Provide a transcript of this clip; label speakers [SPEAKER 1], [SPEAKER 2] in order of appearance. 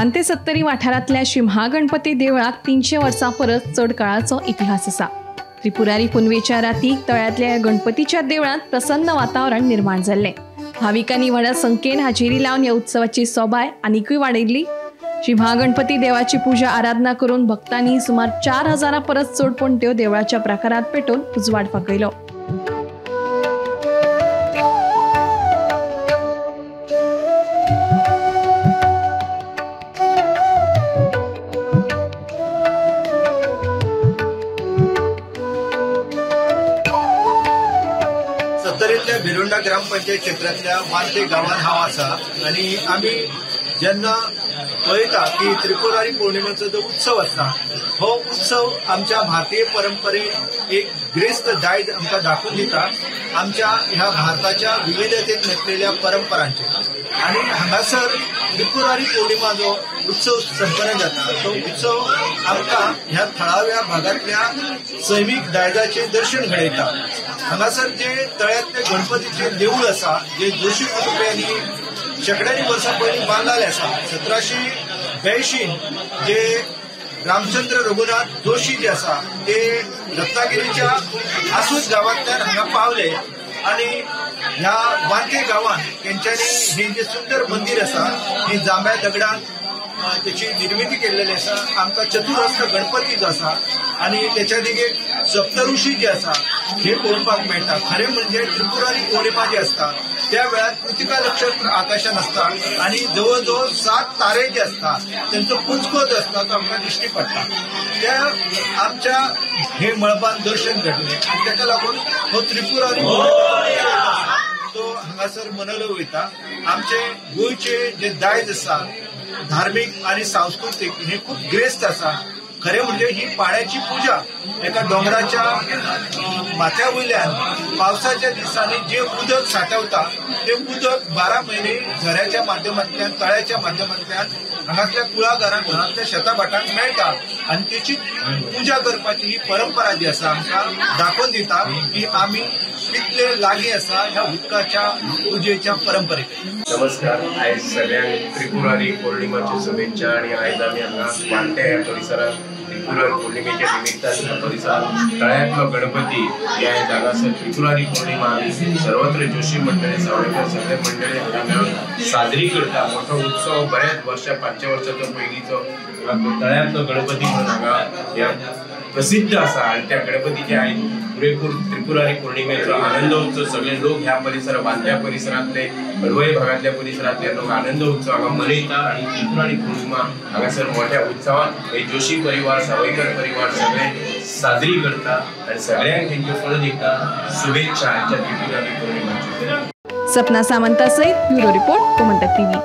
[SPEAKER 1] वांते सत्तरी वाठारांतल्या श्री महागणपती देवळाक 300 वर्सां परस चड काळाचो इतिहास आसा. त्रिपुरारी पुनवेच्या राती तळ्यांतल्या गणपतीच्या देवळांत प्रसन्न वातावरण निर्माण जाल्लें. भाविकांनी व्हडा संख्येन हाजेरी लावन ह्या उत्सवाची सोबाय आनिकूय वाडयल्ली. श्री महागणपती देवाची पुजा आराधना करून भक्तांनी सुमार 4000 परस चड पणट्यो देवळाच्या प्राकारांत पेटोवन उजवाड फांकयलो.
[SPEAKER 2] सत्तरीतल्या भिरोंडा ग्रामपंचायत क्षेत्रांतल्या वांते गांवांत हांव आसा आनी आमी जेन्ना पळयता की त्रिपुरारी पौर्णिमेचो जो उत्सव आसता हो उत्सव आमच्या भारतीय परंपरेन एक ग्रेस्त दायज आमकां दाखोवन दिता आमच्या ह्या भारताच्या विविधतेत नटलेल्या परंपरांचे. आनी हांगासर त्रिपुरारी पौर्णिमा जो उत्सव संपन्न जाता तो उत्सव आमकां ह्या थळाव्या भागांतल्या सैमीक दायजाचें दर्शन घडयता. हांगासर जे तळ्यांतले गणपतीचें देवूळ आसा जे जोशी कुटुंबियांनी शेंकड्यांनी वर्सां पयलीं बांदलेलें आसा. 1782 जे रामचंद्र रघुनाथ जोशी जे आसा ते रत्नागिरीच्या आसूस गांवांतल्यान हांगा पावले आनी ह्या वांते गांवांत तेंच्यांनी हें जें सुंदर मंदीर आसा हें जांब्या दगडान तेची निर्मिती केल्लेली आसा. आमकां चतुरस्थ गणपती जो आसा आनी तेच्या देगेक सप्तऋषी जे आसा हे पळोवपाक मेळटा. खरें म्हणजे त्रिपुरारी पौर्णिमा जी आसता त्या वेळार कृतिका नक्षत्र आकाशान आसता आनी जवळ जवळ 7 तारे जे आसता तेंचो पुचको जो आसता तो आमकां दिश्टी पडटा. त्या आमच्या हे मळबान दर्शन घडलें आनी ताका लागून हो त्रिपुरारी तो हांगासर मनयलो वयता. आमचे गोंयचे जे दायज आसा धार्मीक आनी सांस्कृतीक हे खूब ग्रेस्त आसा. खरें म्हणजे ही पाण्याची पुजा एका दोंगराच्या माथ्या वयल्यान पावसाच्या दिसांनी जे उदक सांठवता ते उदक 12 म्हयने झऱ्याच्या माध्यमांतल्यान तळ्याच्या माध्यमांतल्यान हांगासल्या कुळागरांक हांगासल्या शेताभाटांक मेळटा आनी तेची पुजा करपाची ही परंपरा जी आसा आमकां दाखोवन दिता की आमी कितले लागीं आसा ह्या उदकाच्या पुजेच्या परंपरेक.
[SPEAKER 3] नमस्कार. आयज सगळ्यांक त्रिपुरारी पौर्णिमाच्यो शुभेच्छा आनी आयज आमी हांगा वांटे ह्या परिसरांत त्रिपुरारी पौर्णिमेच्या निमित्तान ह्या परिसरांत तळ्यांतलो गणपती हे आयज हांगासर त्रिपुरारी पौर्णिमा आमी सर्वत्र जोशी मंडळी सावयकर सगळे मंडळी हांगा मेळून साजरी करता. मोठो उत्सव बऱ्याच वर्सां 500 वर्सांचो पयलींचो तळ्यांतलो गणपती म्हणून हांगा ह्या प्रसिद्ध आसा आनी त्या गणपतीचे आयज पुरेपूर त्रिपुरारी पौर्णिमेचो आनंद उत्सव सगळे लोक ह्या परिसरात वांत्या परिसरांतले हळवय भागांतल्या परिसरांतले लोक आनंद उत्सव हांगा मनयता आनी त्रिपुरारी पौर्णिमा हांगासर मोठ्या उत्सवान हे जोशी परिवार सावयकर परिवार सगळे साजरी करता आनी सगळ्यांक तेंच्यो परत एकदा शुभेच्छा आमच्या त्रिपुरारी पौर्णिमाच्यो.
[SPEAKER 1] सपना सामंता सहित ब्युरो रिपोर्ट, गोमंतक टीव्ही.